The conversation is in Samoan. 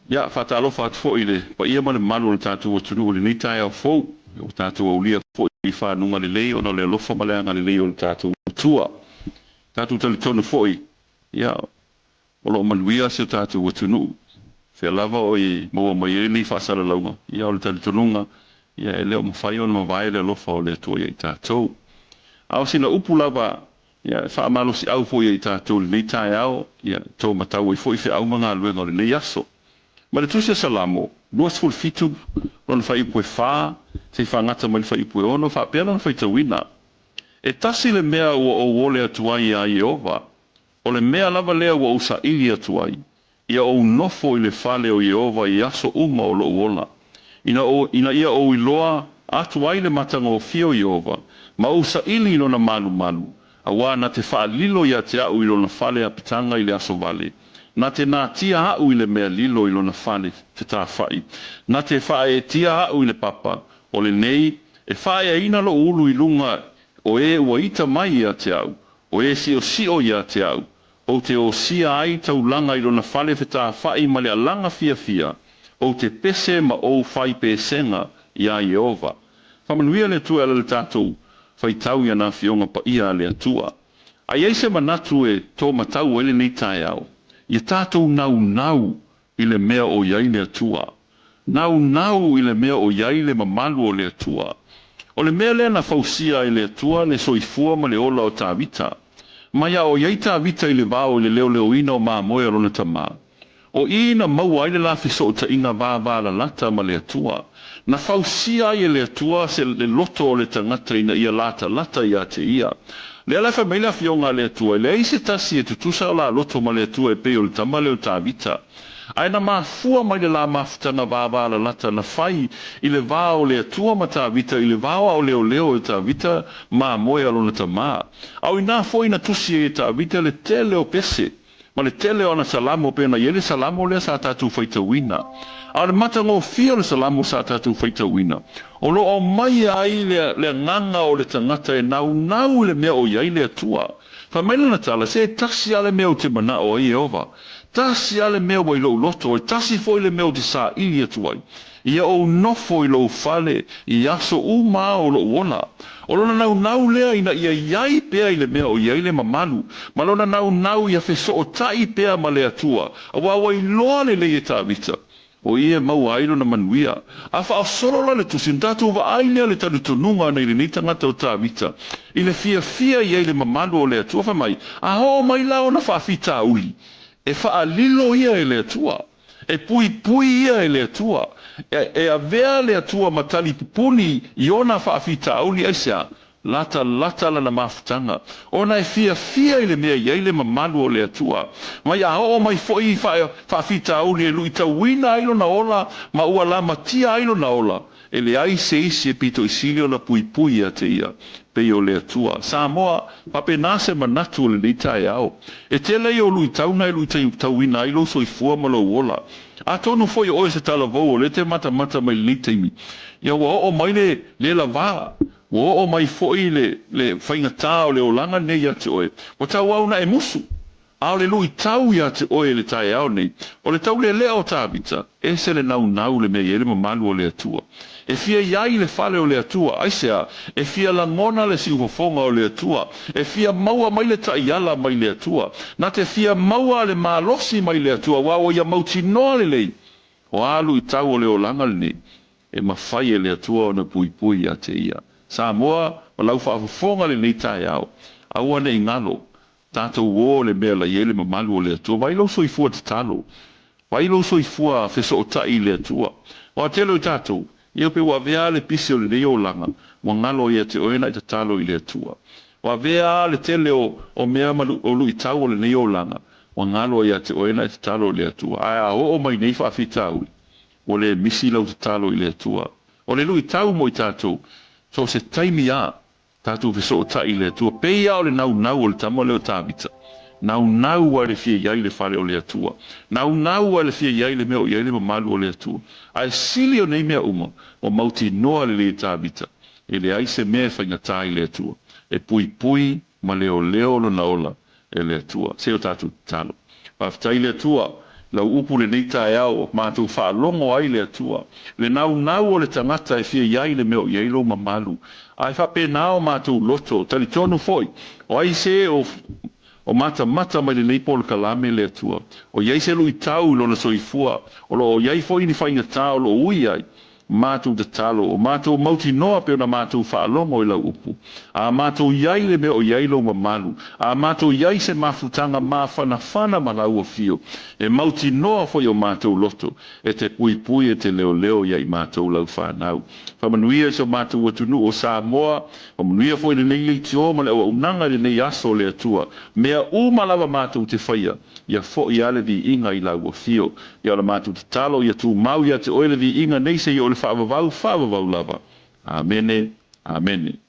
Ia, faatalofa atu foi i le paia ma le mamalu o le tatou atunuu i lenei taeao fou. Ua tatou aulia foi i fanuga lelei ona o le alofa ma le agalelei o le tatou Atua. Tatou talitonu foi, ia, o lo o manuia si o tatou atunuu. Fea lava o e maua mai ai lenei faasalalauga, ia o le talitonuga, ia e le o mafai ona mavae le alofa o le Atua ia i tatou. A o sina upu lava Ia, e faamalosiau foi ia i tatou i lenei taeao, ia, e taumatau ai foi feau ma galuega o lenei aso. Ma le Tusi a Salamo, 27, lona fuaiupu e 4, seia faagata mai le fuaiupu e 6, faapea lona faitauina, E tasi le mea ua ou ole atu ai iā Ieova, o le mea lava lea ua ou saili atu ai, Ia ou nofo i le fale o Ieova i aso uma o loʻu ola, ina, ina ia ou iloa atu ai le matagofie o Ieova, ma ou saili i lona malumalu, auā na te faalilo ia te aʻu i lona fale apitaga i le aso vale, na te natia aʻu i le mea lilo i lona fale fetafaʻi, na te faaeetia aʻu i le papa, o lenei, e faaeaina loʻu ulu i luga o e ua ita mai ia te aʻu, o e siʻosiʻo ia te aʻu, Ou te osia ai taulaga i lona fale fetafaʻi ma le alaga fiafia, ou te pese ma ou fai pesega iā Ieova. Faamanuia le Atua e ala i le tatou faitau i ana Afioga Paia a le Atua. A i ai se manatu e tōmatau ai lenei taeao, ia tatou naunau i le mea o i ai le Atua. Naunau i le mea o i ai le mamalu o le Atua. O le mea lea na fausia ai le Atua le soifua ma le ola o Tavita. Mai a o i ai Tavita i le vao i le leoleoina o mamoe a lona tama. O i na maua ai le la fesootaiga vavalalata ma le Atua. Na fausia ai e le Atua se le loto o le tagata ina ia latalata ia te ia. Lea la e fai mai le Afioga a le Atua, e leai se tasi e tutusa o la loto ma le Atua e pei o le tama lea o Tavita. Ae na mafua mai le la mafutaga vavalalata na fai i le va o le Atua ma Tavita i le vao a o leoleo e Tavita mamoe a lona tama. A o inā foi na tusi ai e Tavita le tele o pese ma le tele o ana salamo pei ona i ai le salamo lea sa tatou faitauina. A o le matagofie o le salamo sa tatou faitauina, o lo o aumaia ai le, le agaga o le tagata e naunau i le mea o i ai le Atua. Fai mai lana tala, Se e tasi lava le mea ou te manao ai, Ieova. Tasi lava le mea ua i lou loto, e tasi foi le mea ou te saili atu ai. Ia ou nofo i lou fale i aso uma o lou ola. O lona naunau lea ina ia i ai pea i le mea o i ai le mamalu, ma lona naunau ia fesootai pea ma le Atua, aua ua iloa lelei e Tavita, o ia e maua ai lona manuia. A faaosolo la le tusi, ona tatou vaai lea le talitonuga ana i lenei tagata o Tavita, i le fiafia i ai le mamalu o le Atua, fai mai, A oo mai la ona faafitauli, e faalilo ia e le Atua. E puipui ia e le Atua. E, e avea le Atua ma tali pupuni i ona faafitauli, aisea? Latalata lana mafutaga, ona e fiafia i le mea i ai le mamalu o le Atua. Mai a oo mai foi i faafitauli e luitauina ai lona ola ma ua lamatia ai lona ola, e leai se isi e pitoisili ona puipui ia te ia, pei o le Atua. Samoa, faapena se manatu o lenei taeao. E tele ia o luitau na e luitauina ai lou soifua ma lou ola. Atonu foi o oe se talavou o lea e te matamata mai i lenei taimi, ia ua oo mai le le lavā, ua oo mai foi le le faigatā o le olaga lenei ia te oe, ua tauau na e musu. A o le luitau ia te oe i le taeao nei, o le taulelea o Tavita, ese le naunau le mea i ai le mamalu o le Atua. E fia i ai i le fale o le Atua, aisea? E fia lagona le siufofoga o le Atua, e fia maua mai le taiala mai le Atua, na te fia maua le malosi mai le Atua, aua ua ia mautinoa lelei, o a luitau o le olaga lenei, e mafai e le Atua ona puipui ia te ia. Samoa, ma lau faafofoga lenei taeao, aua ne i galo, Tatou o le mea la i ai le mamalu o le Atua. Vaai lou soifua tatalo. Vaai lou soifua fesootai i le Atua. Aua tele o tatou, ia pe ua avea le pisi o lenei olaga, ua galo ia te oe na e tatalo i le Atua. Ua avea le tele o, o mea ma o luitau o lenei olaga, ua galo ia te oe na e tatalo i le Atua. Ae a oo mai nei faafitauli, ua le misi lau tatalo i le Atua. O le luitau mo i tatou, so o se taimi a, Tatou fesootai i le Atua. Pei lava o le naunau o le tama lea o Tavita. Naunau lava i le fia i ai i le fale o le Atua. Naunau lava i le fia i ai i le mea o i ai le mamalu o le Atua. Ae sili o nei mea uma, ua mautinoa lelei e Tavita, e leai se mea e faigata i le Atua, e puipui ma leoleo lona ola e le Atua. Se o tatou tatalo. Faafetai i le Atua. Lau upu i lenei taeao, matou faalogo ai le Atua, le naunau o le tagata e fia i ai le mea o i ai lou mamalu. Ae faapena o matou loto, talitonu foi, o ai se o o matamata mai lenei polokalame le Atua, o i ai se luitau i lona soifua, o lo o i ai foi ni faigata o lo o ui ai, matou tatalo, o matou mautinoa pei ona matou faalogo i lau upu. A matou i ai le mea o i ai lou mamalu, a matou i ai se mafutaga mafanafana ma lau afio, e mautinoa foi o matou loto, e te puipui e te leoleo ia i matou lau fanau. Faamanuia i so matou atunuu o Samoa, faamanuia foi lenei leitio ma le auaunaga i lenei aso le Atua. Mea uma lava matou te faia, ia foi lava le viiga i lau afio. Ia o le matou tatalo ia tumau ia te oe le viiga nei seia oo i le faavavau, faavavau lava. Amene, amene.